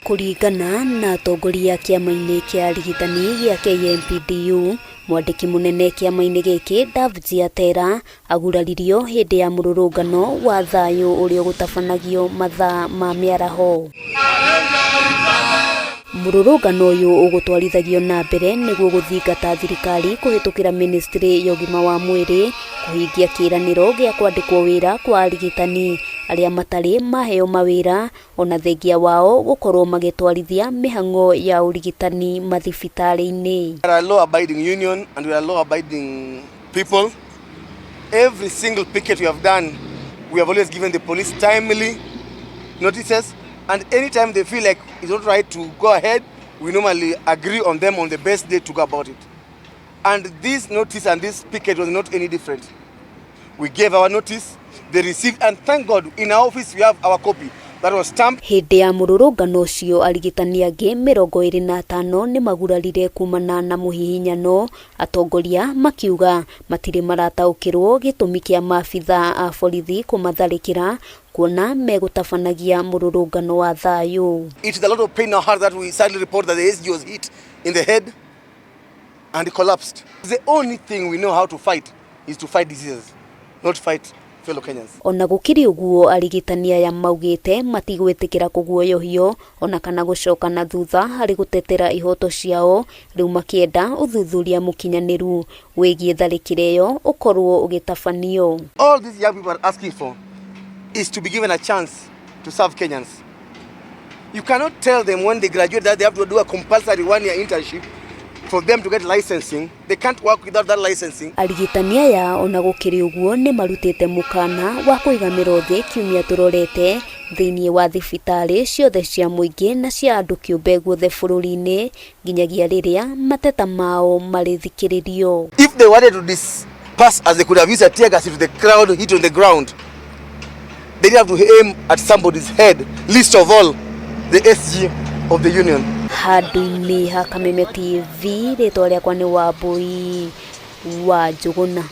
Kũringana na atongoria kĩama-inĩ kĩa arigitani gĩa KMPDU, mwandĩki mũnene kĩama-inĩ gĩkĩ Davji Atera aguraririo hĩndĩ ya mũrũrũngano wa thayũ ũrĩa ũgũtabanagio mathaa ma mĩaraho. Mũrũrũngano ũyũ ũgũtwarithagio na mbere nĩguo gũthingata thirikari kũhĩtũkĩra ministry ya ũgima wa mwĩrĩ kũhingia kĩĩranĩro gĩa kwandĩkwo wĩra kwa arigitani arĩa matarĩ maheo mawĩra ona thengia wao gũkorwo magĩtwarithia mĩhang'o ya ũrigitani mathibitarĩ-inĩ. We are a law-abiding union and we are law-abiding people. Every single picket we have done, we have always given the police timely notices, and anytime they feel like it's not right to go ahead, we normally agree on them on the best day to go about it. And this notice and this picket was not any different. We gave our notice, they received, and thank God, in our office we have our copy that was stamped. Hĩndĩ ya mũrũrũngano ũcio arigitani angĩ 25 nĩ magurarire kumana na mũhihinyano, atongoria makiuga matirĩ marataũkĩrwo gĩtũmi kĩa maabitha a borithi kũmatharĩkĩra kuona megũtabanagia mũrũrũngano wa thayũ. It is a lot of pain in our heart that we sadly report that the SG was hit in the head and he collapsed. The only thing we know how to fight is to fight diseases, not fight fellow Kenyans. Ona gũkĩrĩ ũguo arigitani aya maugĩte matigwĩtĩkĩra kũguoyohio ona kana gũcoka na thutha harĩ gũtetera ihoto ciao, rĩu makĩenda ũthuthuria mũkinyanĩru wĩgiĩ tharĩkĩra ĩyo ũkorwo ũgĩtabanio. All these young people are asking for is to be given a chance to serve Kenyans. You cannot tell them when they graduate that they have to do a compulsory 1-year internship for them to get licensing. They can't work without that licensing. Arigitani aya ona gũkĩrĩ ũguo nĩ marutĩte mũkana wa kũiga mĩro thĩ kiumia tũrorete thĩinĩ wa thibitarĩ ciothe cia mũingĩ na cia andũ kĩũmbe guothe bũrũri-inĩ nginyagia rĩrĩa mateta mao marĩthikĩrĩrio. If they wanted to disperse as they could have used a tear gas into the crowd hit on the ground, they didn't have to aim at somebody's head, least of all the SG of the union. Handũ-inĩ ha Kameme TV, rĩtwa rĩakwa nĩ Wambui wa Njũgũna.